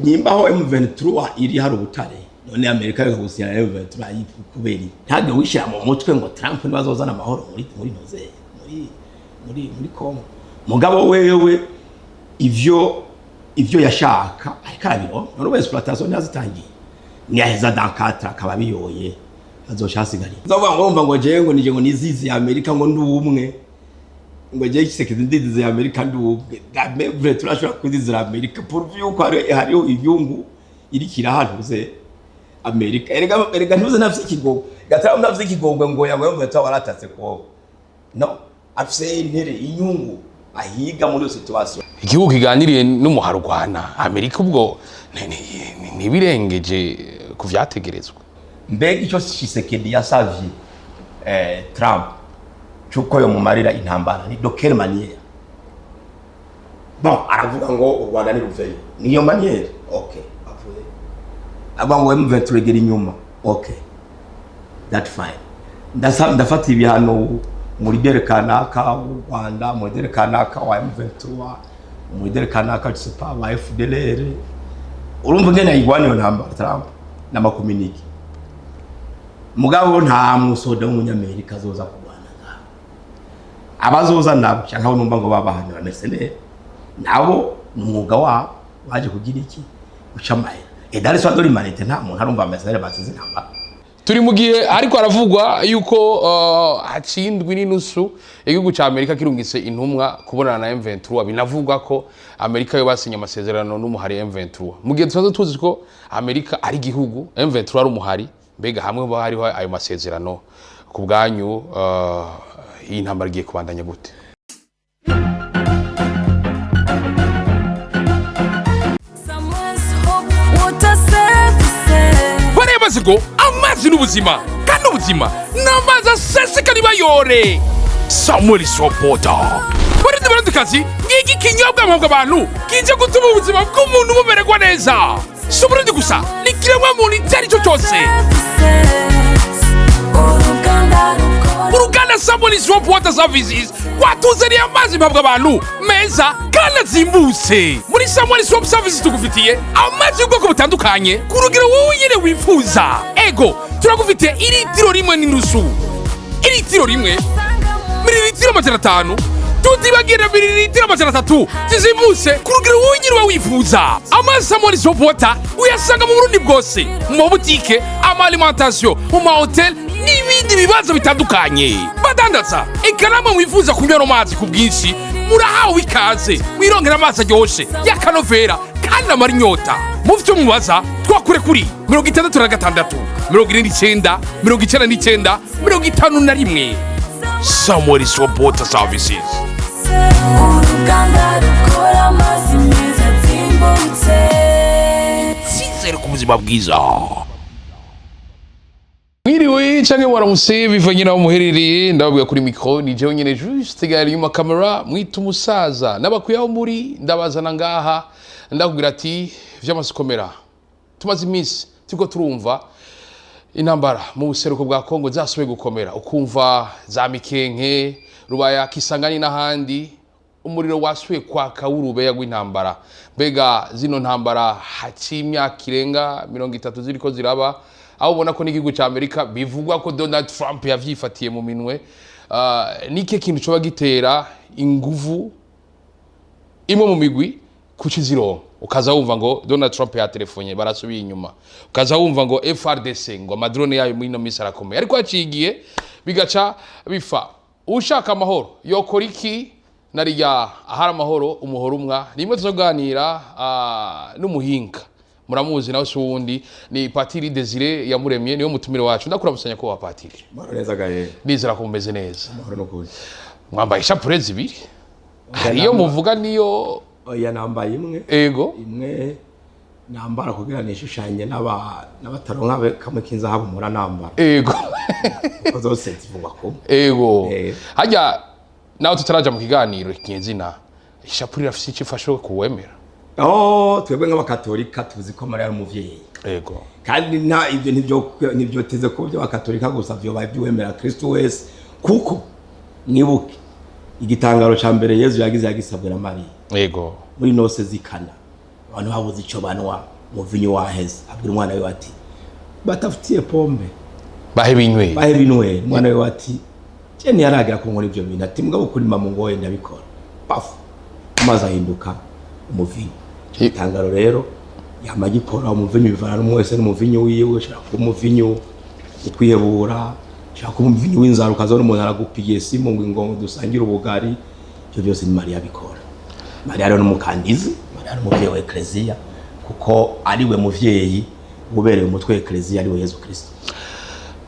Nimba aho M23 iri hari ubutare, none Amerika yo gusinya M23 kubera iki? Ntabwo wishyira mu mutwe ngo Trump niwe azozana amahoro muri noze muri Congo. Mugabo wewe ivyo yashaka ariko arabironka. None ubu exploitation ntiyazitangiye, niyaheza dans 4 akaba biyoye, azoca hasigara nzovuga ngo wumva ngo jewe ngo nije ngo nizizi ya Amerika, ngo ndi umwe, ngo jewe Tshisekedi ndizizi ya Amerika, ndi umwe. Vrai, turashobora kwizizira Amerika pour yuko hariho inyungu iriko irahantuze Amerika. Erega ntuze ntafise ikigongwe gatara, ntafise ikigongwe ngo yangwe yumva ta waratatse Kongo. No afise intere inyungu ahiga muri iyo situation. Igihugu kiganiriye n'umuharugwana Amerika, ubwo ntibirengeje ku vyategerezwa? Mbega icyo Tshisekedi yasavye Trump cyuko yomumarira intambara ni de quelle manière? Bon, aravuga ngo u Rwanda niruveyo, niyo manière. Okay, avuye avuga ngo M23 igera inyuma. Okay, that fine. Ndafata ibihano muri leader kanaka w'u Rwanda, muri leader kanaka wa M23, muri leader kanaka, je sais pas, wa FDLR. Urumva ingene ayigwana iyo ntambara Trump n'ama communiqués. Mugabo nta musoda w'umunyamerika azoza kurwana ngaho. Abazoza nabo, cyangwa abo numva ngo babahanura mercenaires, nabo ni umwuga wabo, baje kugira iki? Guca amahera. Et dans l'histoire de l'humanité, nta muntu arumva mercenaires batsinze intambara. Turi mu gihe ariko haravugwa yuko haciye indwi n'inusu igihugu ca Amerika kirungitse intumwa kubonana na M23. Binavugwa ko Amerika yo basinye amasezerano n'umuhari M23, mu gihe dusanzwe tuzi ko Amerika ari igihugu, M23 ari umuhari. Mbega hamwe hoba hariho ayo masezerano, ku bwanyu iyi ntambara igiye kubandanya gute? Someone's hope, water services. Baremaze ngo amazi n'ubuzima, kandi ubuzima n'amazi aseseka nibayore. Samuel Sopota, Barundi, Barundikazi, ngiki kinyobwa mpabwa abantu kije gutuma ubuzima bw'umuntu bumererwa neza. Si Uburundi gusa, ni kiremwa muntu icyo ari cyo cyose. Services. Uruganda rukora. Uruganda Samuel Soap Water Services rwatuzaniye amazi mpabwa abantu meza kandi azimbutse. Muri Samuel Soap Services tugufitiye amazi y'ubwoko butandukanye ku rugero wowe nyine wifuza. Ego, turagufitiye iritiro rimwe n'inusu, iritiro rimwe, mililitiro 500, tutibagira mililitiro 300 zizimbutse ku rugero wowe nyine uba wifuza. Amazi Samuel Soap Water uyasanga mu Burundi bwose, mu mabutike, ama alimentation, mu mahoteli n'ibindi bibanza bitandukanye badandaza. Eka namwe mwifuza kunywa ano mazi ku bwinshi, murahawe ikaze. Wirongera amazi aryoshe y'akanovera kandi amara inyota. Mufite mubaza, twakure kuri 66 49 99 51. Samuel Soap Water Services. Uruganda rukora amazi meza azimbutse. Icyizere ku buzima bwiza. Mwiriwe canke mwaramutse, bivanye naho muherereye. Ndababwira kuri micro ni jewe nyene Juste Gari, nyuma kamera mwita umusaza. Nabakuye aho muri, ndabazana ngaha, ndakubwira ati vy'amasukomera. Tumaze iminsi turiko turumva intambara mu buseruko bwa Kongo zasubiye gukomera, ukumva za Mikenke, Rubaya, Kisangani n'ahandi umuriro wasubiye kwaka w'urubeya rw'intambara. Mbega zino ntambara haciye imyaka irenga 30 ziriko ziraba, aho ubona ko n'igihugu cya Amerika bivugwa ko Donald Trump yavyifatiye mu minwe, nike kintu coba gitera inguvu imwe mu migwi kuki zironka? Ukaza wumva ngo Donald Trump yatelefonye, barasubiye inyuma. Ukaza wumva ngo FARDC, ngo ama drones yayo muri ino minsi arakomeye, ariko haciye igihe bigaca bifa. Ushaka amahoro yokora iki? Narirya ahari amahoro umuhoro umwa. Nimwe tuzoganira n'umuhinga muramuzi, nawe si uwundi, ni Patiri Desire Yamuremye, niwe mutumire wacu. Ndakuramusanya ko wa Patiri. Mahoro neza gahe. Nizera ko mumeze neza. Mahoro n'ukuri. Mwambaye ishapure zibiri, hariyo muvuga niyo? Oya, nambaye imwe. Ego. Imwe nambara kugira nishushanye n'abataronka kamwe k'inzahabu mpora nambara. Ego. Kuko zose zivugwa kumwe. Ego. Eh. Hajya nawe tutaraja mu kiganiro kinyezina, ishapure irafise icyo ifasha kuwemera? Oh, twebwe nk'abakatolika tuzi ko Mariya ari umuvyeyi. Ego. Kandi nta ibyo ntibyoteze kuba iby'abakatolika gusa, vyoba iby'uwemera Kristo wese, kuko mwibuke igitangaro ca mbere Yezu yagize yagisabwe na Mariya. Ego. Muri noces z'i Kana. Abantu babuze ico banwa, umuvinyu waheze, abwira umwana wiwe ati: "Batafutiye pombe." Bahe binyweye. Bahe binyweye. Umwana wiwe ati: "Je ntiyaragira ko nkora ivyo bintu." Ati: "Mugabo kurima mu ngoye ndabikora." Pafu, amazi ahinduka umuvinyu. Itangaro rero yama agikora umuvinyu, bivana n'umwe wese n'umuvinyu wiwe. Ushobora kuba umuvinyu ukwihebura, ushobora kuba umuvinyu w'inzara, ukazabona umuntu aragupigiye simu ngo dusangire ubugari. Ibyo byose ni Mariya abikora. Mariya rero ni umukandizi, Mariya ni umuvyeyi wa Ekleziya, kuko ariwe muvyeyi ubereye umutwe wa Ekleziya, ariwe Yezu Kristo.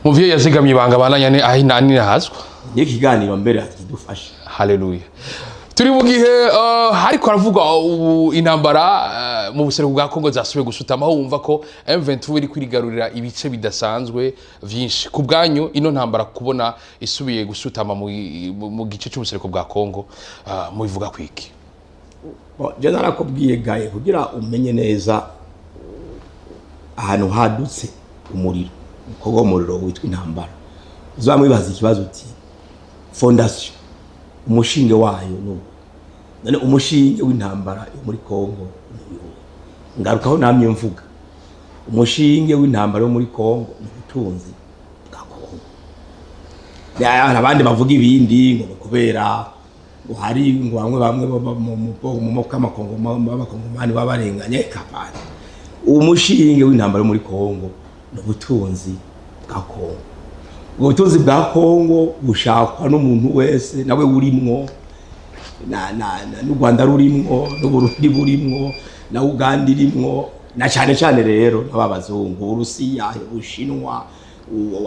Muvyeyi yazigamye ibanga bananya ni aho inani nahazwa. Niyo ikiganiro mbere kidufasha. Haleluya. Turi mu gihe hariko haravugwa ubu intambara mu buseruko bwa Kongo zasubiye gusutama, aho wumva ko M23 iri kwirigarurira ibice bidasanzwe vyinshi. Ku bwanyu, ino ntambara kubona isubiye gusutama mu gice c'ubuseruko bwa Kongo, mubivuga kwiki? Bon, je narakubwiye gaye, kugira umenye neza ahantu hadutse umuriro, umukobwa w'umuriro witwa intambara, uzamwibaza ikibazo uti: "Fondation, umushinge wayo ni uwo?" None umushinge w'intambara yo muri Kongo ni uyuhe? Ngarukaho namye mvuga, umushinge w'intambara yo muri Kongo ni ubutunzi bwa Kongo. Hari abandi bavuga ibindi, ngo ni kubera ngo hari ngo bamwe bamwe mu moko y'abakongomani baba barenganye kapani. Umushinge w'intambara yo muri Kongo ni ubutunzi bwa Kongo. Ubwo butunzi bwa Kongo bushakwa n'umuntu wese, nawe urimwo, n'u Rwanda rurimwo, n'Uburundi burimwo, na Uganda irimwo, na cyane cyane rero n'ababazungu, Uburusiya, Ubushinwa,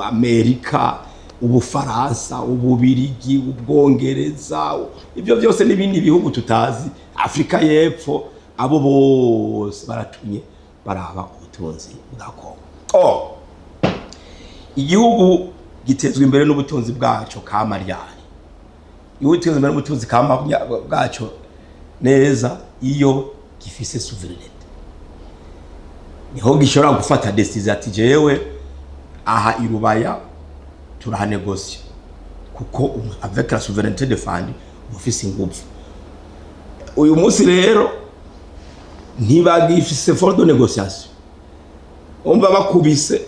Amerika, Ubufaransa, Ububirigi, Ubwongereza, ibyo byose n'ibindi bihugu tutazi, Afurika y'Epfo, abo bose baratumye baraba ubutunzi bwa Kongo. Oh, igihugu gitezwa imbere n'ubutunzi bwaco kamaryari. Igihugu gitezwa imbere n'ubutunzi kama bwaco neza iyo gifise souveraineté, niho gishobora gufata décision ati: "Jewe aha i Rubaya turahanegosia," kuko avec la souveraineté défendue uba ufise inguvu. Uyu munsi rero ntibagifise force de négociation. Umva, bakubise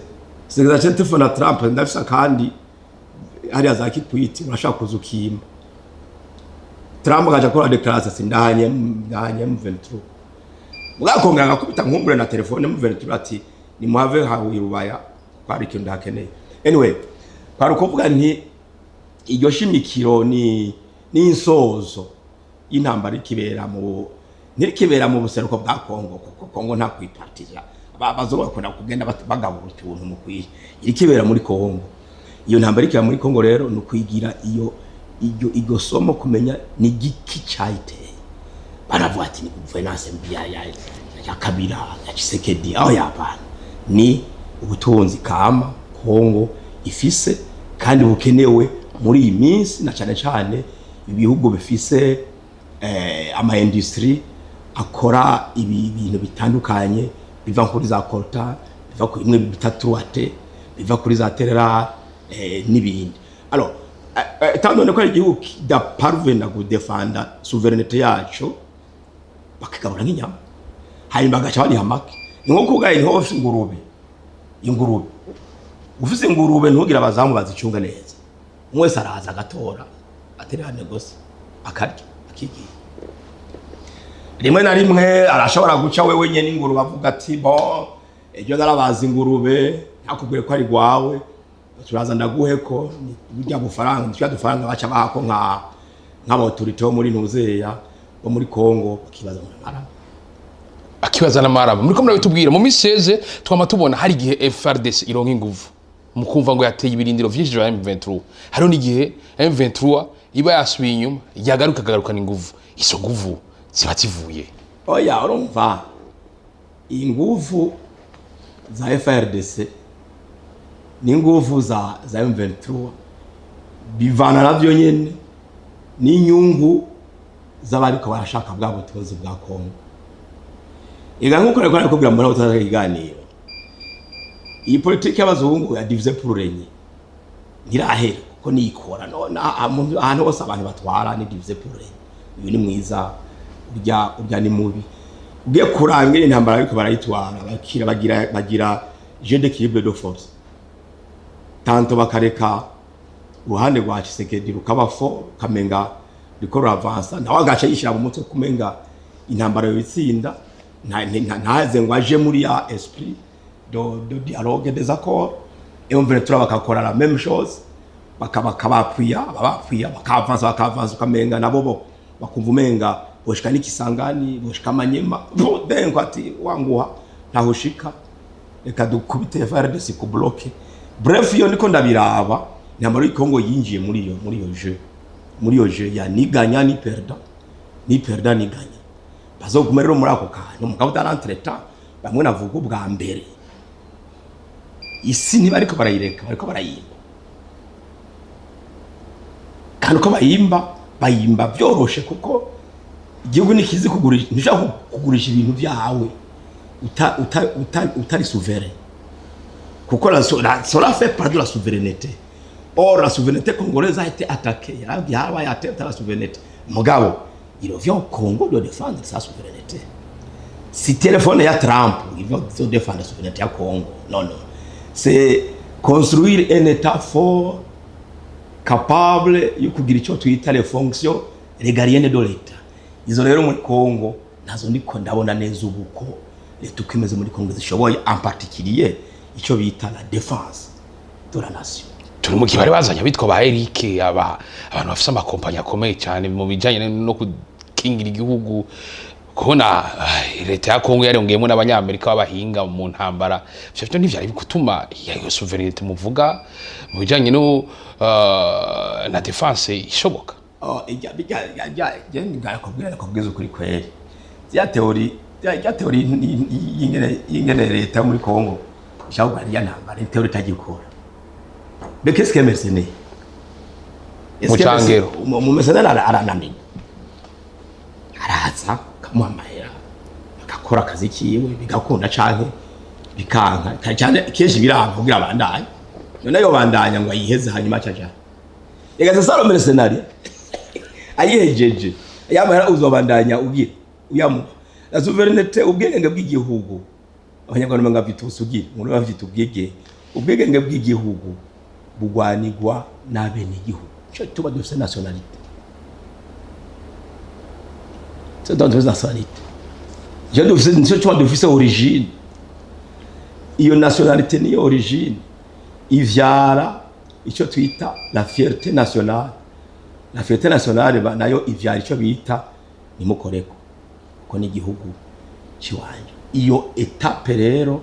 secrétaire telefone na Trump: "Ndafise akandi hariya za Kikwiti, urashaka kuza ukimba." Trump akaja akora déclaration ati: "Ndahanye, ndahanye M23." Mugakongera agakubita nkumbure na telefone M23 ati: "Nimuhave hawe Rubaya kuko hari ikintu ndahakeneye." Anyway, kwari ukuvuga nti iryo shimikiro ni insozo y'intambara ikibera mu ntirikibera mu buseruko bwa Kongo, kuko Kongo nta kwipartiza, abazungu bakunda kugenda bagabura utuntu mu kwiye. Irikibera muri Kongo, iyo ntambara ikibera muri Kongo rero ni ukwigira iyo iryo somo, kumenya ni giki cyayiteye. Baravuga ati ni gouvernance mbi ya Kabila, ya Tshisekedi, aho yabana ni ubutunzi kama Kongo ifise kandi bukenewe muri iyi minsi, na cyane cyane ibihugu bifise ama industrie akora ibi bintu bitandukanye biva kuri za coltan, biva kuri imwe bita truate, biva kuri za terera n'ibindi. Alors, étant donné ko ari igihugu kidaparvena kudefanda souveraineté yaco, bakigabura nk'inyama, hanyuma bagaca bariha make. Ni nko kugaye niho ufise ingurube, ingurube ufise ingurube ntugire abazamu bazicunga neza, umwe wese araza agatora, aterera négocie, akarya, akigira. Rimwe na rimwe arashobora guca wewe nyene ingurube, avuga ati: "Bo ejo narabaza ingurube," ntakubwire ko ari gwawe, turaza ndaguhe ko burya bufaranga, tujya dufaranga baca bahako nk'aba autorité bo muri Ntuzeya, bo muri Kongo, bakibaza ngo namara. Akibaza n'amarama. Muriko murabitubwira, mu minsi yeze twama tubona hari igihe FARDC ironka inguvu, mukumva ngo yateye ibirindiro vyinshi vya M23. Hariho n'igihe M23 iba yasubiye inyuma, yagaruka akagarukana inguvu. Izo nguvu ziba zivuye? Oya, urumva, inguvu za FARDC n'inguvu za M23 bivana navyo nyene n'inyungu z'abariko barashaka bwa butunzi bwa Kongo. Ega nkuko nariko nakubwira muri abo kiganiro, iyi politiki y'abazungu ya diviser pour régner ntirahera, kuko niyikora none ahantu hose abantu batwara ni diviser pour régner. Uyu ni mwiza, urya ni mubi. Ugiye kuraba ingene intambara ariko barayitwara, bakira bagira jeu d'équilibre de force, tantôt bakareka uruhande rwa Tshisekedi rukaba fort, kamenga riko ruravansa, nawe agaca yishira mu mutwe kumenga intambara yitsinda, ntaze ngo aje muri ya esprit de dialogue, des accords. Et on M23 bakakora la même chose, bakabapfuya, babapfuya, bakavansa, bakavansa, ukamenga nabo bo bakumva umenga boshika n'ikisangani, boshika Manyema. Bo denko ati wanguha ntaho ushika, reka dukubite FARDC ku bloquer. Bref, iyo niko ndabiraba, intambara y'Kongo yinjiye muri iyo jeu ya ni gagnant ni perdant, ni perdant ni gagnant. Bazoguma rero muri ako kantu. Mugabo dans l'entretemps, bamwe navuga ubwa mbere, isi ntibariko barayireka, bariko barayimba. Kandi uko bayimba, bayimba byoroshe, kuko igihugu ntikizi kugurisha. Ntushobora kugurisha ibintu byawe utari souverain, kuko cela fait partie de la souveraineté. Or la souveraineté congolaise a été attaquée, yarabaye atteinte à la souveraineté. Mugabo il revient au Congo de défendre sa souveraineté. Si téléphone ya Trump, il va défendre la souveraineté ya Congo? Non, non, c'est construire un état fort, capable yo kugira icyo twita les fonctions régaliennes de l'état. Izo rero muri Congo nazo ndiko ndabona neza ubu ko leta uko imeze muri Congo zishoboye, en particulier icyo bita la défense de la nation. Turi mu gihe bari bazanye abitwa ba Eric, aba abantu bafise amakompanyi akomeye cyane mu bijanye no gukingira igihugu. Kubona leta ya Kongo yarongeyemo n'abanyamerika b'abahinga mu ntambara, ivyo vyo ntivyari gutuma iyo souveraineté muvuga mu bijanye no na défense ishoboka? Oh, ijya bijya bijya je ndakubwira, ndakubwiza ukuri kweri, ya théorie y'ingene leta muri Congo ishaka kurwana iya ntambara, théorie itagikora. Mais qu'est-ce qu'un mercenaire? Est-ce que Mucangero. Mu mercenaire arananiwe, araza kamuha amahera, agakora akazi kiwe, bigakunda canke bikanka. Cyane kenshi biranka kugira abandanye. None yo bandanya ngo ayiheze, hanyuma acaja reka, c'est ça le mercenaire. Ayihejeje yamara, uzobandanya ugira uyamuha. La souveraineté, ubwigenge bw'igihugu, abanyarwanda bavyita ubusugire, umuntu bavyita ubwigenge. Ubwigenge bw'igihugu bugwanirwa n'abenegihugu. Ico tuba dufise nationalité, c'est donc dufise nationalité, ico dufise nico tuba dufise origine. Iyo nationalité niyo origine ivyara icyo twita la fierté nationale. La fierté nationale nayo ivyara icyo bita nimukoreko, kuko ni igihugu ciwanje. Iyo étape rero,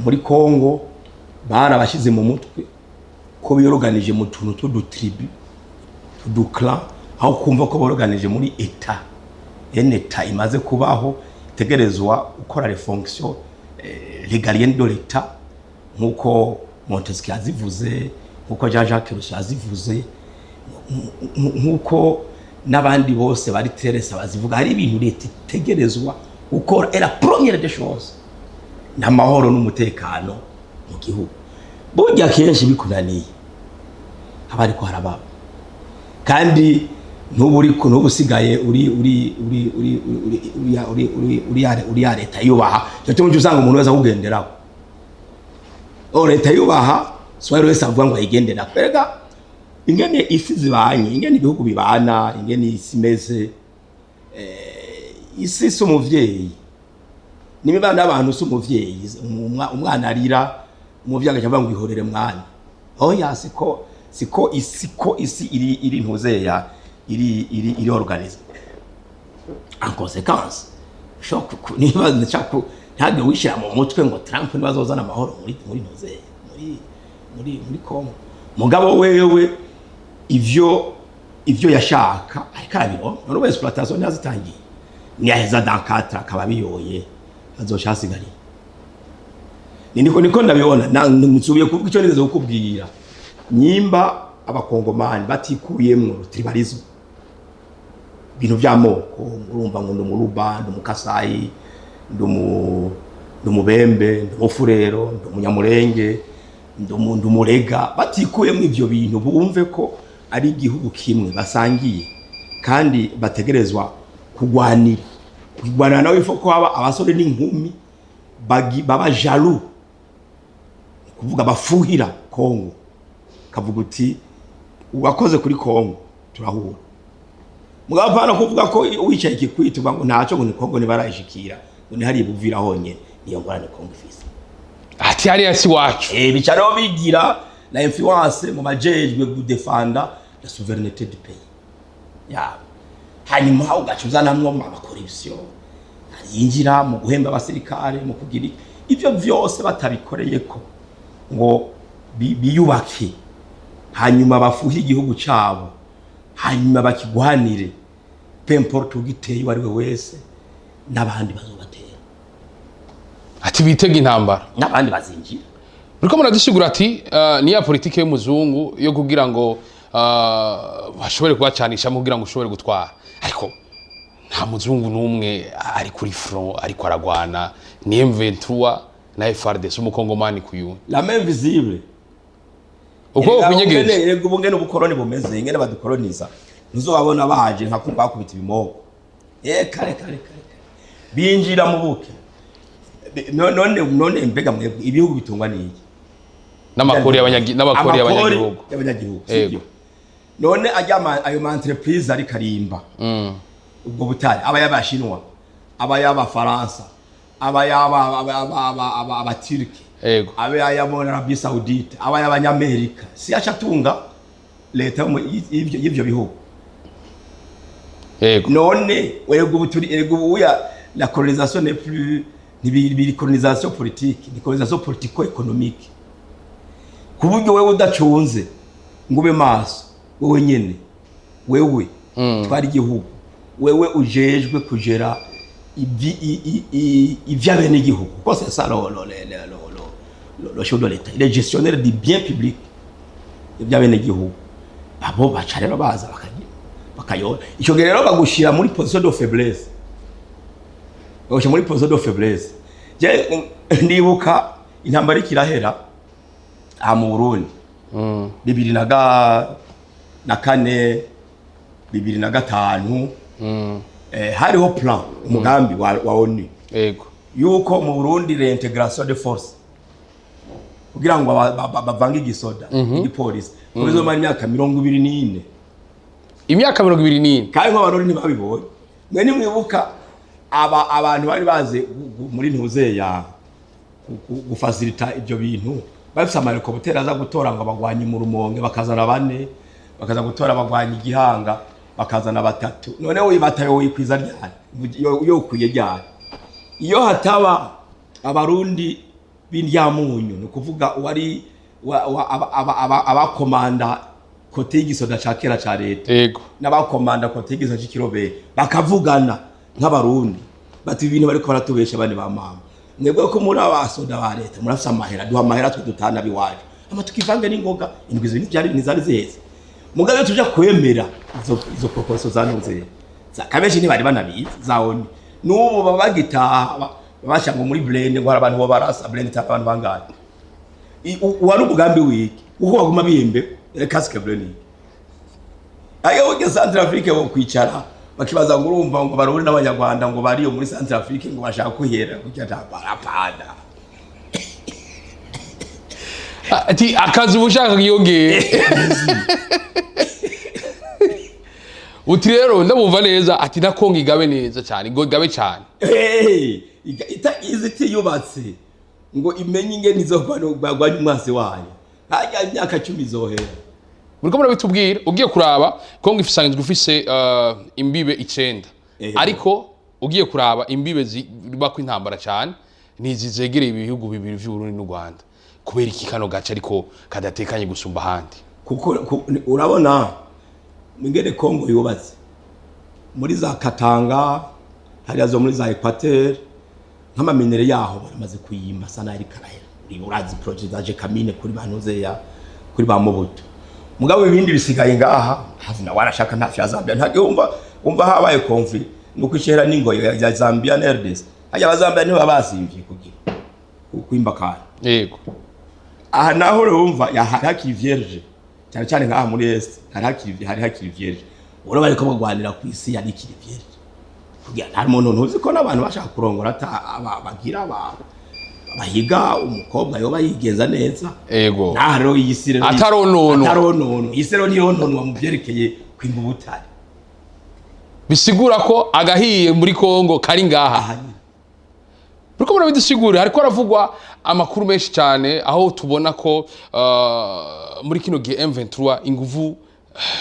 muri Congo barabashize mu mutwe ko biyoruganije mu tuntu tw'udutribu, tw'uduclan, aho kumva ko boroganije muri état. Un état imaze kubaho itegerezwa gukora les fonctions régaliennes de l'état, nk'uko Montesquieu yazivuze, nk'uko Jean Jacques Rousseau yazivuze, nk'uko n'abandi bose bari teresa bazivuga. Hari ibintu leta itegerezwa gukora, et la première des choses ni amahoro n'umutekano mu gihugu. Burya kenshi bikunaniye haba hariko harababa, kandi ntubu uri ntubu usigaye uri ya leta yubaha. Cyo cyo usanga umuntu wese akugenderaho. O leta yubaha swahili wese avuga ngo ayigendera. Erega ingene isi zibanye, ingene ibihugu bibana, ingene isi imeze, isi si umuvyeyi n'imibano y'abantu, si umuvyeyi. Umwana arira, umuvyeyi agaca avuga ngo ihorere mwana. Oya, siko isi, ko isi iri ntuzeya, iri organisée. En conséquence, ushobora niba nshaka ntabwo wishyira mu mutwe ngo Trump niba azozana amahoro muri ntuzeya, muri Congo. Mugabo wewe ivyo yashaka ariko arabironka. None ubu exploitation ntiyazitangiye, niyaheza dans 4 akaba biyoye, azoca hasigariye. Niko ndabibona. Nsubiye kuvuga icyo nigeze kukubwira: nyimba abakongomani batikuyemwo tribalisme, ibintu by'amoko, urumva ngo ndi umuruba, ndi umukasayi, ndi umubembe, ndi umufurero, ndi umunyamurenge, ndi umurega, batikuyemo ivyo bintu, bumve ko ari igihugu kimwe basangiye kandi bategerezwa kugwanira. Kurwana nawe, il faut ko haba abasore n'inkumi baba jaloux, ni kuvuga bafuhira Kongo, kavuga uti uwakoze kuri Kongo turahura. Mugabo apana kuvuga ko wicaye ikikwita uvuga ngo ntacyo, ngo ni Kongo ntibarayishikira, ngo ni hariya Buvira honyene. Niyo ngorane Kongo ifise. Ati hariya si wacu. Bica rero bigira la influence mu bajejwe gudefanda la souveraineté du pays yabo. Hanyuma ugaca uzanamwo ama corruption yinjira mu guhemba abasirikare, mu kugira iki. Ivyo vyose batabikoreyeko ngo biyubake, hanyuma bafuhire igihugu cabo, hanyuma bakigwanire, peu importe ugiteye uwo ari we wese, n'abandi bazobatera. Ati bitega intambara. N'abandi bazinjira. Uriko muradusigura ati ni ya politike y'umuzungu yo kugira ngo bashobore kubacanishamo kugira ngo ushobore gutwara, ariko nta muzungu n'umwe ari kuri front ariko aragwana, ni M23 na FARDC, umukongomani kuyundi. La main visible. Uko kunyegeje. Erega ubu ngene ubukoroni bumeze, ingene badukoroniza, ntuzobabona baje nka ko bakubita ibimoko. Kare kare kare kare. Binjira mu buke. None mbega mwebwe ibihugu bitungwa n'iki? N'amakori Amakori y'abanyagihugu. Y'abanyagihugu. Yego. Sibyo? None ajya ayo ma entreprise ari karimba ubwo butare, aba y'abashinwa, aba y'abafaransa, aba y'aba abaturiki, aba y'abo Arabie Saoudite, aba y'abanyamerika, si aca atunga leta y'ivyo bihugu? Yego. None erega ubu turi, erega ubu ya la colonisation n'est plus, ntibiri colonisation politique, ni colonisation politico économique, ku buryo wewe udacunze ngo ube maso wewe nyene, wewe twari igihugu, wewe ujejwe kugera ivy'abenegihugu, kuko c'est ça le chef de l'État, il est gestionnaire du bien public, iby'abenegihugu. Abo baca rero baza bakayora. Icyo gihe rero bagushira muri position de faiblesse, bagushyira muri position de faiblesse. Je ndibuka intambara ikirahera aha mu Burundi, bibiri na kane, 2005, hariho plan, umugambi wa ONU yuko mu Burundi réintégration de force, kugira ngo bavange igisoda n'igipolisi, ko bizomara imyaka 24. Imyaka 24. Kandi nk'abarundi ntibabibonye. Mwe nimwibuka aba abantu bari baze muri ntuzeya gufacilita ibyo bintu, bafise ama hélicoptère aza gutora ngo abagwanyi mu Rumonge, bakazana bane, bakaza gutora abagwanyi Igihanga, bakazana batatu. None wibatayo wikwiza ryari? Yo kwiye ryari? Iyo hataba abarundi b'indyamunyu, ni ukuvuga uwari abakomanda côté y'igisoda ca kera ca leta n'abakomanda côté y'igisoda c'ikirobere, bakavugana nk'abarundi bati ibintu bariko baratubesha bane ba mama, mwebwe ko muri abasoda ba leta murafise amahera, duha amahera twe dutana biwacu, ama tukivange n'ingoga. Indwi zibiri byari ntizari ziheze. Mugabe tuja kwemera izo proposition zanunze za kabenshi ntibari banabizi za ONU. N'ubu baba bagitaha babasha ngo muri blindé, ngo hari abantu bo barasa blindé itaka abantu bangahe. Wari umugambi wiki uko baguma bihembe casque bleu ni ayo ujya Centrafrique bo kwicara bakibaza ngo urumva ngo barundi n'abanyarwanda ngo bariyo muri Centrafrique ngo bashaka kuhera kujya ntambara apana. Ati akazi uba ushaka kiyongera. Uti rero ndamumva neza, ati na Kongo igabe neza cyane, ngo igabe cyane. Hey, izi itiyubatse ngo imenye ingene izogwanya umwasi wayo, hajya imyaka 10 izohera. Muriko murabitubwira. Ugiye kuraba, Kongo isanzwe ifise imbibe icenda. Ariko ugiye kuraba imbibe zibako intambara cyane nizi zegereye ibihugu bibiri vy'u Burundi n'u Rwanda. Kubera iki kano gace ariko kadatekanye gusumba ahandi? Kuko urabona ingene Kongo yubatse muri za Katanga, hariya zo muri za Equateur, nk'ama minerais yaho baramaze kuyimba asa n'ayari karahera. Urazi projet za Gécamines kuri bantuzeya, kuri ba Mobutu. Mugabo ibindi bisigaye ngaha hafi na warashaka ntafi ya Zambia ntabwo wumva wumva habaye conflit, nuko ishera n'ingoyi ya Zambia na RDC, hajya abazambia nibo basimvye kugira kwimba kandi. Aha naho urumva hari hakiri vierge cyane cyane ngaha muri Est, hari hakiri vierge. Urabona bariko bagwanira ku isi yari ikiri vierge. Kugira nta muntu, ntuzi ko n'abantu bashaka kurongora bagira bahiga umukobwa yoba yigenza neza. Naha rero iyi si rero Atarononwa. Atarononwa. Iyi si rero ntirononwa mu byerekeye kwimba ubutare. Bisigura ko agahiye muri Kongo kari ngaha. Aha nyine. Uriko murabidusigurira, hariko haravugwa amakuru menshi cyane aho tubona ko muri kino gihe M23 inguvu,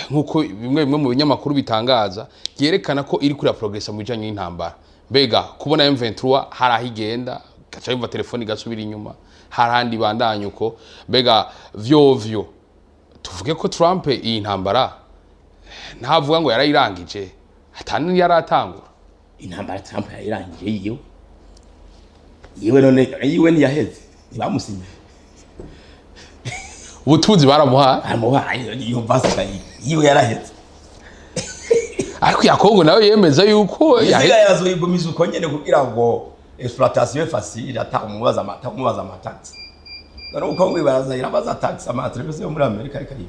nkuko bimwe bimwe mu binyamakuru bitangaza, yerekana ko iri kuri progress mu bijanye n'intambara. Mbega kubona M23 hari aho igenda gaca yumva telefone igasubira inyuma, hari ahandi bandanya uko, mbega vyovyo tuvuge ko Trump iyi ntambara ntavuga ngo yarayirangije atani yaratangura? Intambara Trump yayirangije yiwe yiwe, none yiwe ntiyaheze, ntibamusinye? Ubutunzi baramuhaye. Baramuhaye, yumva yiwe yaraheze. Ariko ya Kongo nayo yemeza yuko Isiga yazoyigumiza uko nyene kugira ngo exploitation facile, ata umubaza ama taxe. None uko ngo ibaza irabaza taxe ama entreprise yo muri Amerika, ariko ari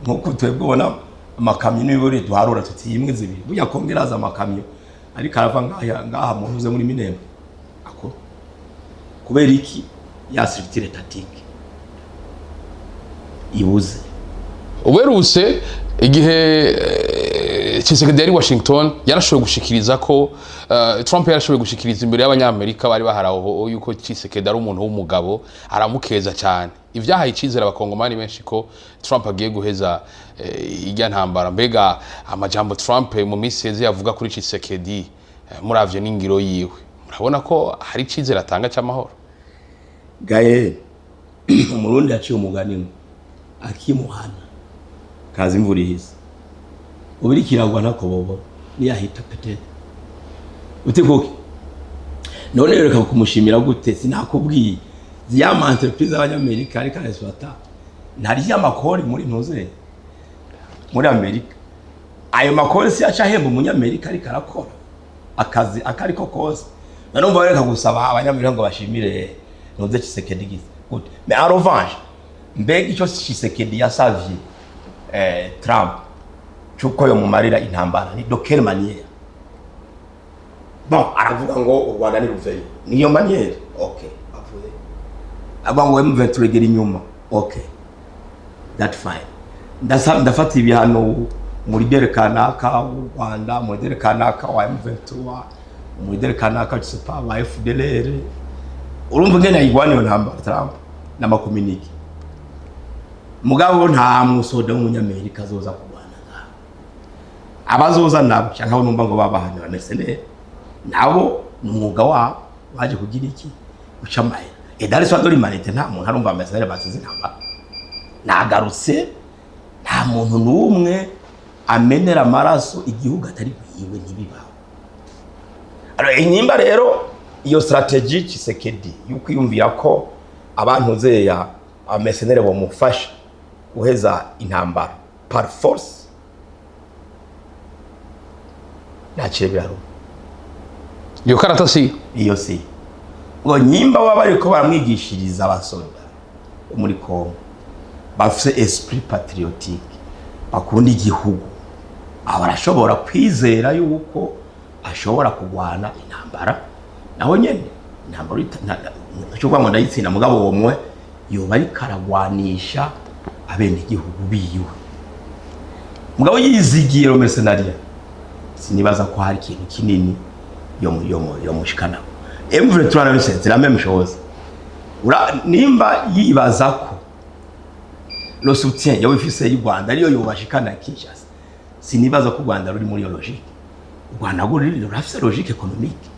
nkuko twebwe ubona amakamyo n'iburi duharura tuti imwe, zibiri. Burya Kongo iraza amakamyo ariko arava ngaha ngaha mu ntuze muri Minembwe ako. Kubera iki? Ya structure étatique ibuze. Uberutse igihe Tshisekedi yari Washington, yarashoboye gushikiriza ko Trump yarashoboye gushikiriza imbere y'Abanyamerika bari bahari aho yuko Tshisekedi ari umuntu w'umugabo, aramukeza cyane. Ivyahaye icizere Abakongomani benshi ko Trump agiye guheza irya ntambara. Mbega amajambo Trump mu minsi yeze yavuga kuri Tshisekedi, muravye n'ingiro yiwe, murabona ko hari icizere atanga c'amahoro? Gaye, Umurundi yaciye umugani ngo akimuhana kaza imvura ihise, ubiri kiragwa ntako bobona niyahita peut-être uti kuki none reka kumushimira gute? Sinakubwiye ya ma entreprise y'Abanyamerika ariko arexploita ntari amakori muri ntuze muri Amerika. Ayo makori si aca ahemba Umunyamerika ariko arakora akazi akariko kose? Nanumva reka gusaba Abanyamerika ngo bashimire ntuze Tshisekedi gize gute. Mais en revanche, mbega icyo Tshisekedi yasavye Trump cyuko yomumarira intambara ni de quelle manière? Bon, aravuga ngo u Rwanda ni ruveyo, niyo manière, okay. Avuye avuga ngo M23 igera inyuma, okay, that fine. Ndafata ibihano muri leader kanaka w'u Rwanda, muri leader kanaka wa M23, muri leader kanaka, je sais pas, wa FDLR. Urumva ngene ayigwana iyo ntambara Trump n'ama communiqué. Mugabo nta musoda w'Umunyamerika azoza kurwana ngaho. Abazoza nabo cyangwa abo numva ngo babahanye ba mercenaires, nabo ni umwuga wabo, baje kugira iki? Guca amahera. Et dans l'histoire de l'humanité, nta muntu arumva mercenaires batsinze intambara. Nagarutse, nta muntu n'umwe amenera amaraso igihugu atari bwiwe, ntibibaho. Alors, inyimba rero iyo stratégie Tshisekedi yukwiyumvira ko abantu zeya aba mercenaires bomufasha guheza intambara par force, ntaciye biraruha. Iyo karata si Iyo si ngo nyimba baba bariko baramwigishiriza abasoda bo muri Congo bafise esprit patriotique, bakunda igihugu, aba arashobora kwizera yuko ashobora kurwana intambara. Naho nyene intambara ntacyo kuvuga ngo ndayitsinda, mugabo womwe yoba ariko aragwanisha abenegihugu biwe. Mugabo yizigiye mercenariat, sinibaza ko hari ikintu kinini yo mushikanako. M23 nayo c'est la même chose. Nimba yibaza ko le soutien yoba ifise y'u Rwanda ariyo yobashikana Kinshasa, sinibaza ko u Rwanda ruri muri iyo logique. U Rwanda rwo ruri rurafise logique économique.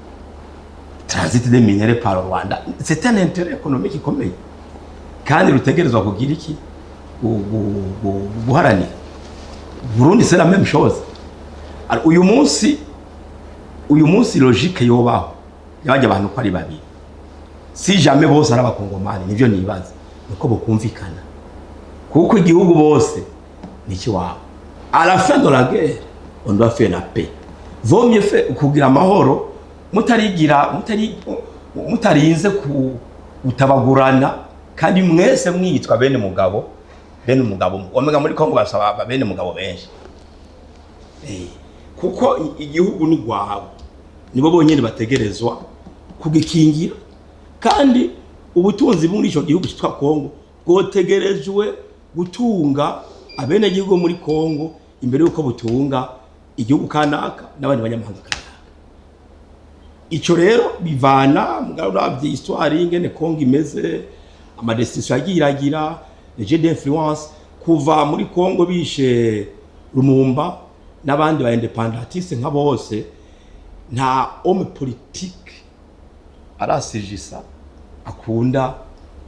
Transit des minerais par Rwanda, c'est un intérêt économique ikomeye kandi rutegerezwa kugira iki? Guharanira. Burundi c'est la même chose. Alors, uyu munsi logique yobaho yabajya abantu ko ari babiri, si jamais bose ari Abakongomani, nivyo nibaza niko bokumvikana, kuko igihugu bose ni ikiwabo. À la fin de la guerre, on doit faire la paix. Vaut mieux faire kugira amahoro mutarigira mutari mutarinze ku gutabagurana, kandi mwese mwitwa bene mugabo, bene umugabo. Omega muri Kongo basaba bene mugabo benshi. Kuko igihugu ni rwawe, nibo bonyene bategerezwa kugikingira, kandi ubutunzi muri ico gihugu cyitwa Kongo bwotegerejwe gutunga abenegihugu muri Kongo imbere y'uko butunga igihugu kanaka n'abandi banyamahanga kanaka. Ico rero bivana mugabo uravye histoire ingene Kongo imeze, ama décisions yagiye iragira, les jeux d'influence kuva muri Kongo bishe Lumumba n'abandi ba indépendantistes nka bose, nta homme politique arasijisa akunda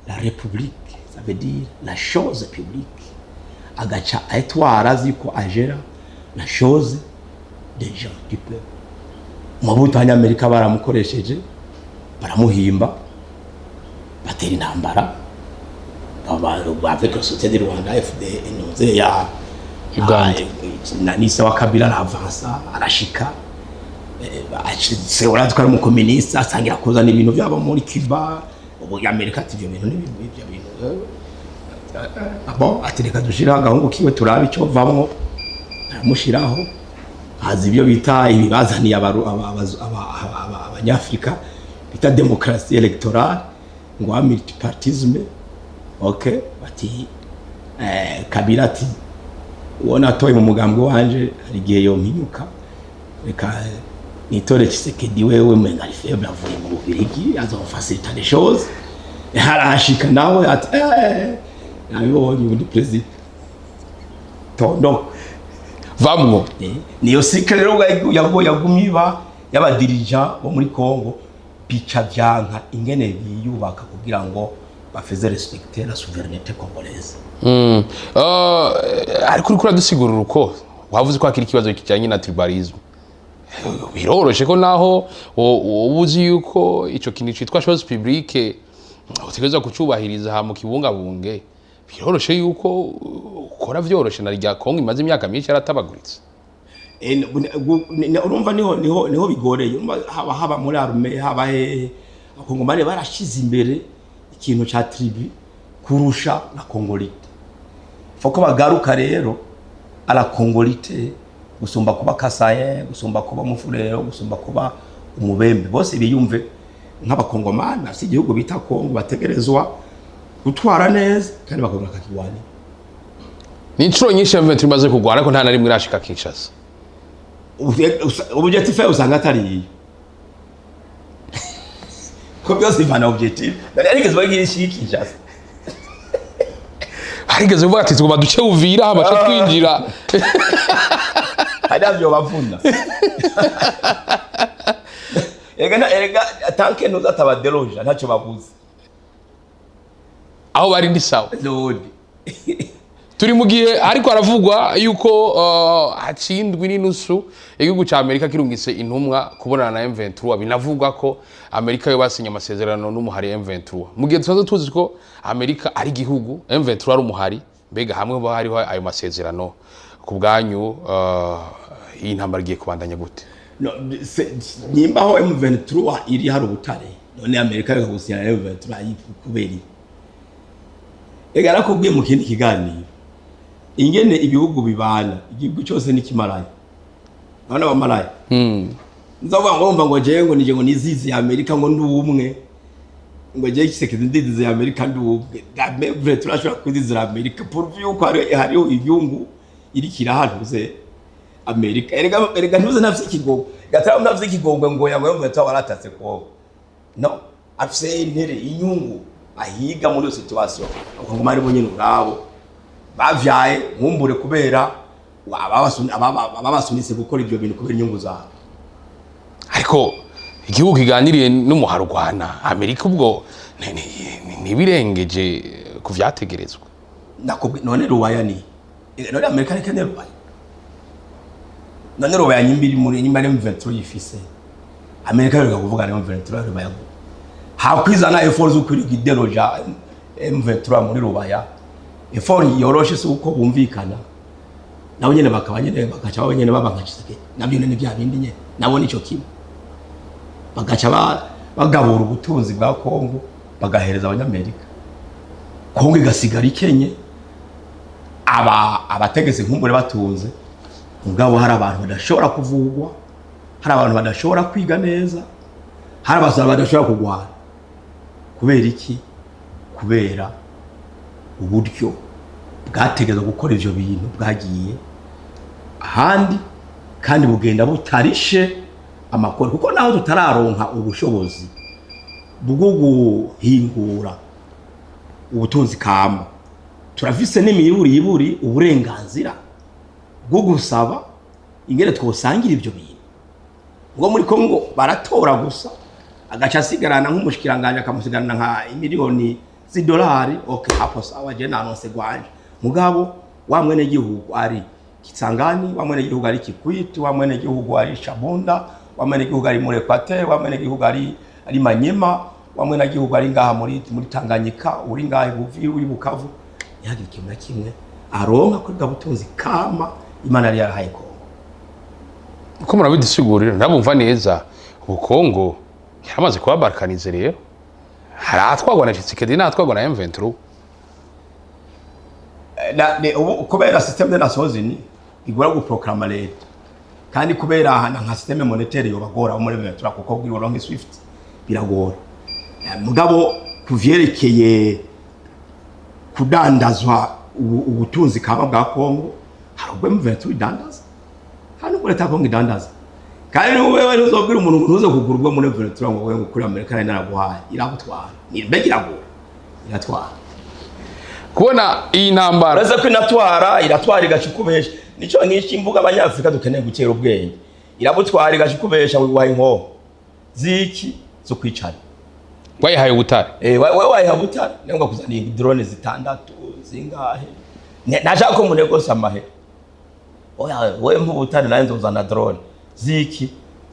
la république, ça veut dire la chose publique, agaca ayitwara azi ko agera la chose des gens du peuple. Mobutu, abanyamerika baramukoresheje, baramuhimba, batera intambara avec le soutien du Rwanda, FD ntuze ya Uganda. Na nise wa Kabila aravansa, arashika se urazi ko ari umukomuniste, asangira kuzana ibintu byabo muri Cuba. Ubu Amerika ati ibyo bintu ni ibyo bintu bon, ati reka dushiraho agahungu kiwe turabe icyo vamwo. Aramushiraho, haza ibyo bita ibibazaniye abanyafrika bita démocratie électorale, ngo wa multipartisme. Okay, bati Kabila ati uwo natoye mu mugambwe wanje hari igihe yompinyuka, reka nitore Tshisekedi, wewe mwenga ari faible, avuye mu Bubirigi, azofacilita les choses. Harashika nawe ati nabibonye, ubu ndi président tondo. Vamwo. Niyo cycle rero yagumye iba y'abadirija bo muri Congo, bica vyanka ingene biyubaka kugira ngo bafeze respecter la souveraineté congolaise. Ariko uriko uradusigurira uko wavuze ko hakiri ikibazo kijanye na tribalisme, biroroshe ko naho wowe uzi yuko ico kintu citwa chose publique utegerezwa kucubahiriza hama ukibungabunge, biroroshe yuko ukora vyoroshe na rya Kongo imaze imyaka myinshi yaratabaguritse. Urumva niho bigoreye. Urumva haba muri armée, haba hehe, abakongomani barashize imbere ikintu ca tribu kurusha la congolité. Faut ko bagaruka rero à la congolité gusumba kuba kasaye, gusumba kuba mufurero, gusumba kuba umubembe. Bose biyumve nk'abakongomani bafise igihugu bita Kongo bategerezwa gutwara neza kandi bakongera bakakigwanira. Ni inshuro nyinshi M23 imaze kugwana, ariko nta na rimwe irashika Kinshasa. Objectif usanga atari iyo, ko byose bivana objectif. Nari arigeze bagira ishiki Kinshasa? Harigeze kuvuga ati tugomba duce Uvira hama ce twinjira. Hari navyo bavuna. Erega tant que nous atabaderoja ntacyo babuze. Aho bari ndi sawa. None Turi mu gihe ariko haravugwa yuko haciye indwi n'inusu igihugu ca Amerika kirungitse intumwa kubonana na M23, binavugwa ko Amerika yo basinye amasezerano n'umuhari M23, mu gihe dusanzwe tuzi ko Amerika ari igihugu, M23 ari umuhari. Mbega hamwe ho hariho ayo masezerano, ku bwanyu iyi ntambara igiye kubandanya gute? No, nimba aho M23 iri hari ubutare, none Amerika reka gusinya na M23 kubera iki? Ega narakubwiye mu kindi kiganiro ingene ibihugu bibana, igihugu cyose n'ikimaraya, abana bamaraya nzavuga ngo wumva ngo jewe ngo nije ngo nizizi ya Amerika ngo ndi umwe, ngo jewe Tshisekedi ndizizi ya Amerika ndi umwe. Vrai, turashobora kwizizira Amerika pour yuko hariho inyungu iriko irahantuze Amerika. Erega ntuze ntafise ikigongwe gatara, ntafise ikigongwe ngo yangwe ngo waratatse Kongo. No afise intere inyungu ahiga muri iyo situation. Abakongomani bo nyene ubwabo bavyaye nkumbure kubera ababasunitse gukora ibyo bintu kubera inyungu zabo. Ariko igihugu kiganiriye n'umuharugwana Amerika, ubwo ntibirengeje ku vyategerezwa? Nakubwi none Rubaya ni none Amerika ni Rubaya, none Rubaya nyimbiri muri nyimba ari M23 yifise, Amerika yo kuvuga na M23 Rubaya hakwizana effort zo kuri gideroja M23 muri Rubaya. Effort yoroshe si uko bumvikana nabo nyene, bakaba nyene bagaca babo nyene baba nka Tshisekedi, nabyo nyene bya bindi nyene nabo nico kimwe, bagaca bagabura ubutunzi bwa Kongo bagahereza abanyamerika, Kongo igasigara ikenye, aba abategetse nkumbure batunze. Mugabo hari abantu badashobora kuvugwa, hari abantu badashobora kwiga neza, hari abantu badashobora kugwana. Kubera iki? Kubera uburyo bwategerezwa gukora ivyo bintu bwagiye ahandi, kandi bugenda butarishe amakuru, kuko naho tutararonka ubushobozi bwo guhingura ubutunzi kama, turafise n'imiburiburi uburenganzira bwo gusaba ingene twosangira ivyo bintu. Ngo muri Kongo baratora gusa, agaca asigarana nk'umushikiranganje, akamusigarana nka miliyoni z'idolari. Okay, hapo sawa, je nanonse gwanje. Mugabo wa mwene gihugu ari Kisangani, wa mwene gihugu ari Kikwit, wa mwene gihugu ari Shabunda, wa mwene gihugu ari muri Equateur, wa mwene gihugu ari Manyema, wa mwene gihugu ari ngaha muri Tanganyika, uri ngaha Buvira, uri Bukavu, ntihagire ikintu na kimwe aronka kuri bwa butunzi kama Imana yari yarahaye Kongo. Uko murabidusigurira, ndabumva neza. Ubu Kongo yaramaze kuba balkanisée rero, hari ahatwagwa na Tshisekedi n'ahatwagwa na M23. Ubu kubera système des Nations Unies igora guproclama leta, kandi kubera nka système monétaire yobagora muri M23, kuko kugira uronke SWIFT biragora. Mugabo kuvyerekeye kudandazwa ubutunzi kama bwa Kongo, hari ubwo M23 idandaza, hari n'ubwo leta ya Kongo idandaza. Kandi wewe ntuzobwira umuntu ngo ntuze kugura ubwo muri M23, ngo wewe ngo kuri Amerika nari naraguhaye. Iragutwara, mbega iragura, iratwara. Kubona iyi ntambara Uretse ko inatwara, iratwara igaca ikubesha. Nico nk'iki mvuga, Abanyafurika dukeneye gutera ubwenge. Irabutwara, igaca ikubesha ngo iguhaye inkoho ziki zo kwicana. Wayihaye ubutare. Eh, wewe wayiha butare, niyo ngo kuzana drone zitandatu zingahe. Nashaka ko munegose amahera. Oya, wewe mpa ubutare, nawe nzozana drone ziki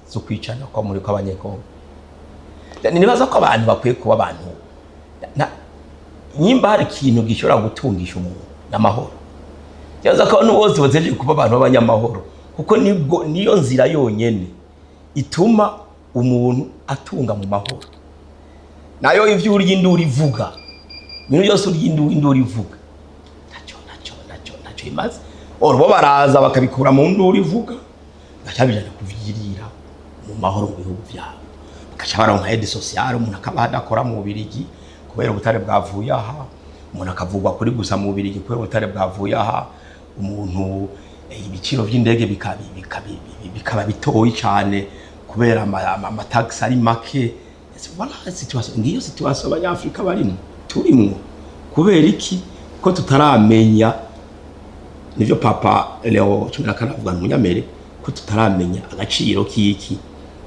zo kwicana kwa muri kw'Abanyekongo. Nibaza ko abantu bakwiye kuba abantu nyimba hari ikintu gishobora gutungisha umuntu n'amahoro. Nibaza ko abantu bose bategereje kuba abantu b'abanyamahoro, kuko nibwo niyo nzira yonyene ituma umuntu atunga mu mahoro. Nayo ivyo urya, induru ivuga, ibintu byose urya, induru ivuga, ntacyo ntacyo ntacyo ntacyo imaze. Or bo baraza bakabikura mu nduru ivuga, bagaca bijana kuvyirira mu mahoro mu bihugu vyabo, bagaca baronka aide sociale. Umuntu akaba adakora mu Bubirigi kubera ubutare bwavuye aha, umuntu akavugwa kuri gusa mu Bubirigi kubera ubutare bwavuye aha, umuntu ibiciro vy'indege bikaba bitoyi cane kubera amataxes ari make. Voilà situation, ngiyo situation Abanyafrika barimo, turimwo. Kubera iki? Ko tutaramenya, nivyo Papa Leo 14 avuga, umunyamere, ko tutaramenya agaciro k'iki?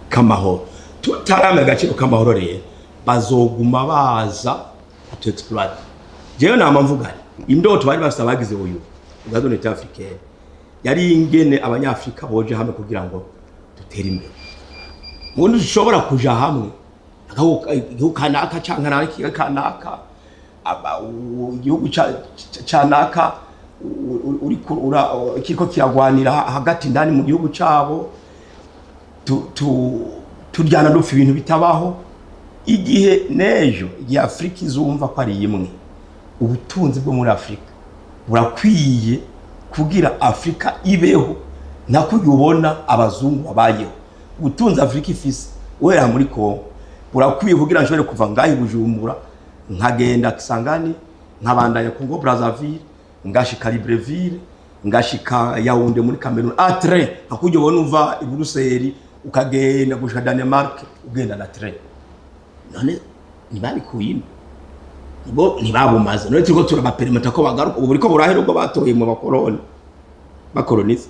K'amahoro. Tutaramenya agaciro k'amahoro rero, bazoguma baza kutu exploiter. Jewe nama mvuga nti indoto bari bafise abagize uyu ubwazo Unité africaine yari ingene Abanyafrika boje hamwe kugira ngo dutere imbere. Ubundi dushobora kuja hamwe, igihugu kanaka canke naka kanaka, igihugu ca naka uriko kiriko kiragwanira hagati ndani mu gihugu cabo, turyana dupfa ibintu bitabaho. Igihe n'ejo, igihe Afurika izumva ko ari imwe, ubutunzi bwo muri Afurika burakwiye kugira Afurika ibeho nako ubona abazungu babayeho. Ubutunzi Afurika ifise uhera muri Kongo burakwiye kugira nshobore kuva ngaho i Bujumbura, nkagenda Kisangani, nkabandanya Congo Brazzaville, ngashika Libreville, ngashika Yaounde muri Cameroon en train, hakurya ubona uva i Buruseli ukagenda gushika Danemark, ugenda na train. None ntibabikuye ino bo, ntibabumaze? None turiko turabaperimeta ko bagaruka. Ubu buriko burahera ubwo batoye mu bakoroni, bakoroniza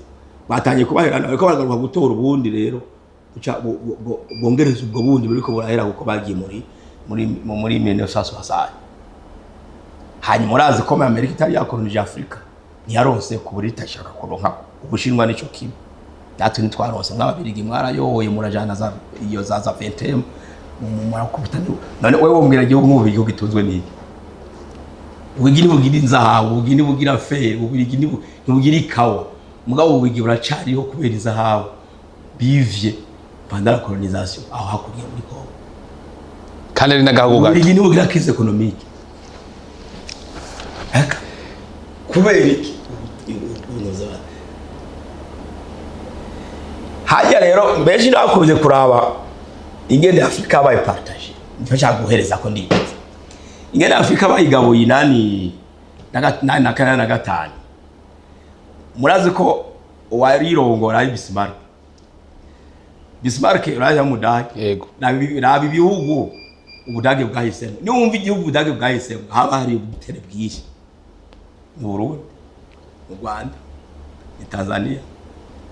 batangiye kubaherana, bariko baragaruka gutora ubundi rero, buca bwongereza ubwo bundi buriko burahera, kuko bagiye muri 1960. Hanyuma urazi ko muri Amerika itari yakoronije Afurika, ntiyaronse ku buryo itashaka kuronka. Ubushinwa nico kimwe, natwe ntitwaronse. Nk'Ababirigi mwarayoboye, murajana za iyo za 20 murakubita. None wewe wombwira igihugu nk'ubu, igihugu gitunzwe n'iki? Ubugini ntibugira inzahabu, ubugini bugira fer, ubugini ntibugira ikawa. Mugabo ubugigi buracariho kubera izahabu bivye pendant la colonisation aho hakurya muri Congo. Kandi ari n'agahugu gato. Ubugigi ntibugira crise économique. Eka, kubera iki? Hajya rero benshi nakunze kuraba ingene Afrika bayi partage. Nicyo nshaka guhereza ko ndibaza ingene Afrika bayigabuye inani na kane na gatanu. Murazi ko uwarirongora ari Bismarck. Bismarck uraja mudage. Yego. Raba ibihugu Ubudage bwahisemo. Niwumva igihugu Ubudage bwahisemo, haba hari ubutere bwinshi: mu Burundi, mu Rwanda, ni Tanzania,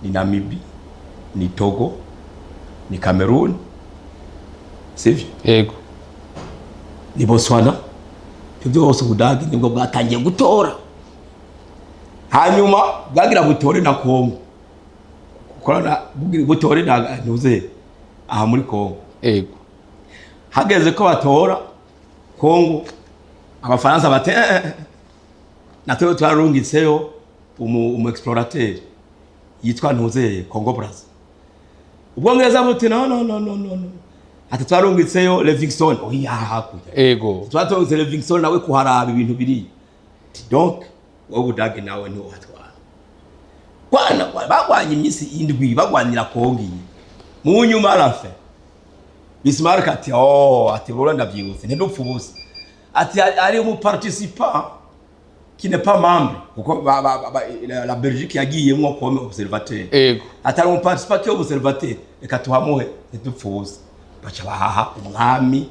ni Namibia, ni Togo, ni Cameroon, sivyo? Yego. Ni Botswana. Ibyo byose Ubudage nibwo bwatangiye gutora. Hanyuma bwagira butore na Kongo, kukorana butore na ntuze aha muri Kongo. Hageze ko batora Kongo, Abafaransa bate "Eh, eh, natwe twarungitseyo umu explorateur yitwa ntuze Congo Brazza." Ubwongereza buti: "No, no, no, no, no, no." Ati: "Twarungitseyo Livingstone oya hakurya." "Twaturungitse Livingstone nawe kuharaba ibintu biri." Donc wowe Budage nawe ntiwohatwara. Kwana bagwanye iminsi 7 bagwanira Kongo iyi. Mu nyuma arafe Bismarck ati: "Oh," ati, "bro, ndavyibutse, ntidupfa ubusa." Ati: "Ari umu participant qui n'est pas membre, kuko la Belgique yagiyemwo comme observateur." Atari umu participant qui est observateur, reka tuhamuhe, ntidupfa ubusa. Baca bahaha umwami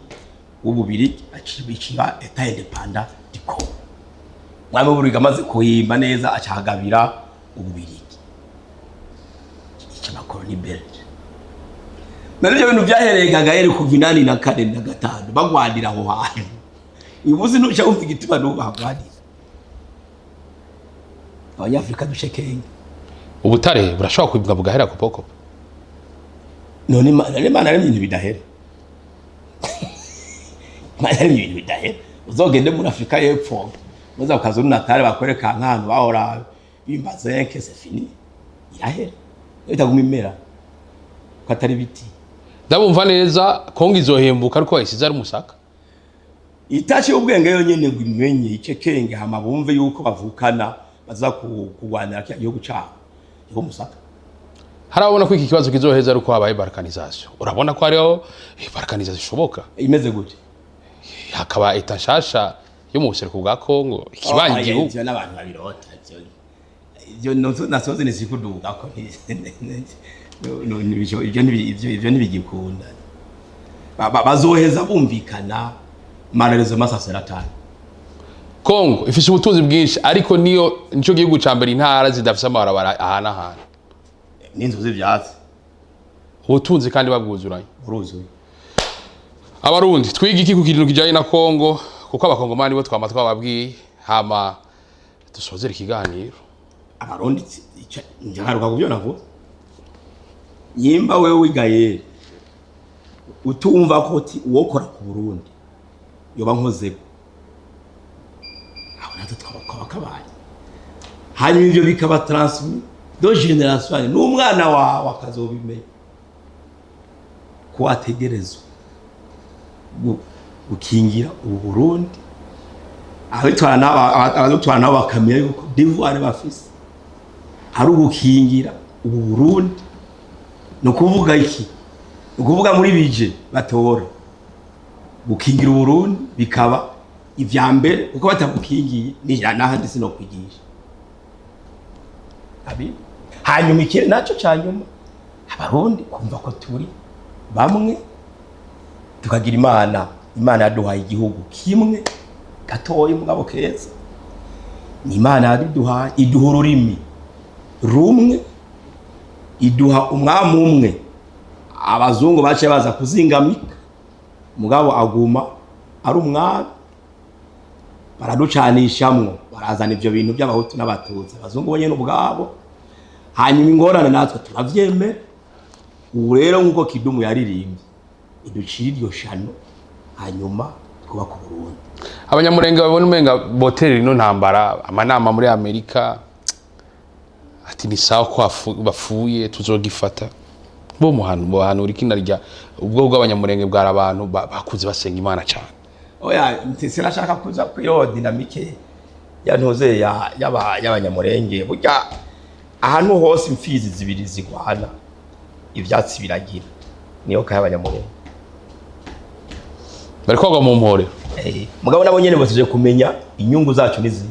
w'Ububirigi, aciba État indépendant du Congo. Umwami w'Ububirigi amaze kuhimba neza, acahagabira Ububirigi, ikiba colonie belge. None ibyo bintu byahereye gagayeri kuva 84 na gatanu, bagwanira aho hantu. Uyu munsi ntuca wumva igituma n'ubu bahagwanira. Abanyafurika dushekenge. Ubutare burashobora kwibwa bugahera kopoko. None Imana yaremye ibintu bidahera? Imana yaremye ibintu bidahera? Uzogende muri Afurika y'Epfo, muza KwaZulu Natal, bakwereka nk'ahantu bahora bimba zinc, c'est fini, irahera, itaguma imera ko atari ibiti. Ndabumva neza, Kongo izohembuka ariko bayisize ari umusaka. Itaci ubwenge yonyene ngo imenye ice kenge, hama bumve yuko bavukana, baza kurwanira kiriya gihugu cabo iho musaka. Harabona ko iki kibazo kizoheza ari uko habaye balkanisation. Urabona ko hariho balkanisation ishoboka? Imeze gute? Hakaba État nshasha yo mu buseruko bwa Kongo ikibanye Oh, igihugu. Ivyo n'abantu babirota. Ivyo nasoze nisikuduga ko ivyo ntibigikunda. Bazoheza bumvikana, malheureusement ça sera tard. Kongo ifise ubutunzi bwinshi, ariko niyo nico gihugu ca mbere intara zidafise amabarabara ahanahana. N'inzu z'ivyatsi. Ubutunzi kandi babwuzuranye. Buruzuye. Abarundi twiga iki ku kintu kijanye na Kongo? Kuko Abakongomani bo twama twababwiye. Hama dusozere ikiganiro. Abarundi, njagaruka ku byo navuze. Nyimba wewe wigayeri utumva ko uti uwokora ku Burundi yoba nkozeko, aho natwe twaba kabaye. Hanyuma ivyo bikaba transmis de génération, n'umwana wawe akazobimenya ko ategerezwa gukingira ubu Burundi. Abitwara nabo, abadutwara nabo bakamenya yuko devoir bafise ari ugukingira ubu Burundi. Ni ukuvuga iki? Ni ukuvuga muri bije batora, gukingira Uburundi bikaba ivya mbere, kuko batagukingiye ni n'ahandi sinokwigisha abi. Hanyuma ikindi naco ca nyuma, Abarundi kumva ko turi bamwe, tukagira Imana. Imana yaduhaye igihugu kimwe gatoya mugabo keza. Ni Imana yaduhaye, iduha ururimi rumwe, iduha umwami umwe. Abazungu baciye baza kuzingamika, mugabo aguma ari umwami. Baraducanishamwo, barazana ivyo bintu by'Abahutu n'Abatutsi, abazungu bonyene ubwabo. Hanyuma ingorane natwe turavyemera. Ubu rero, nk'uko Kidumu yaririmbye, iducira iryo shano, hanyuma twubaka Uburundi. Abanyamurenge babona umenga boterera ino ntambara. Amanama muri Amerika ati ni sawa ko bapfuye, tuzogifata bo muhanu bohanura ikina rya ubwo bw'Abanyamurenge bwari abantu bakuze basenga Imana cyane. Oya, sinashaka kuza kuri iyo dynamique ya ntuze ya y'Abanyamurenge. Burya ahantu hose imfizi zibiri zigwana. Ivyatsi biragira niyo kaye Abanyamurenge. Bari koga mu mporero. Mugabo nabo nyene batuje kumenya inyungu zacu nizi.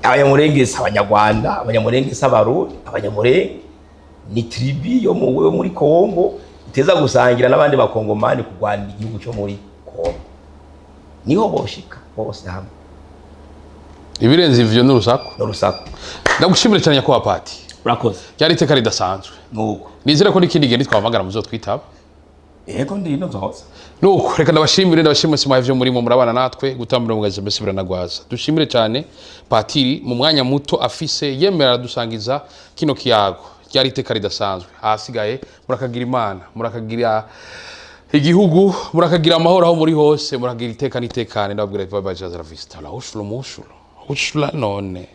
Abanyamurenge si Abanyarwanda, Abanyamurenge si Abarundi. Abanyamurenge ni tribu yo muri Kongo iteza gusangira n'abandi Bakongomani kurwanira igihugu cyo muri Kongo. Niho boshika bose hamwe. Ibirenze ivyo n'urusaku. N'urusaku. Ndagushimire cyane, nyakubahwa Pati. Urakoze. Ryari iteka ridasanzwe. Nuko. Nizere ko n'ikindi gihe nitwahamagara muzotwitaba. Yego, ndi ino nzoza. Nuko reka ndabashimire simuhaye ivyo murimo murabana natwe gutambura mugaze mbese biranagwaza. Dushimire cyane patiri mu mwanya muto afise yemera aradusangiza kino kiyago. Ryari iteka ridasanzwe. Ahasigaye murakagira Imana, murakagira igihugu, murakagira amahoro aho muri hose, murakagira iteka n'itekane. Ndababwira bye bye, la vista la ushula mushula ushula none.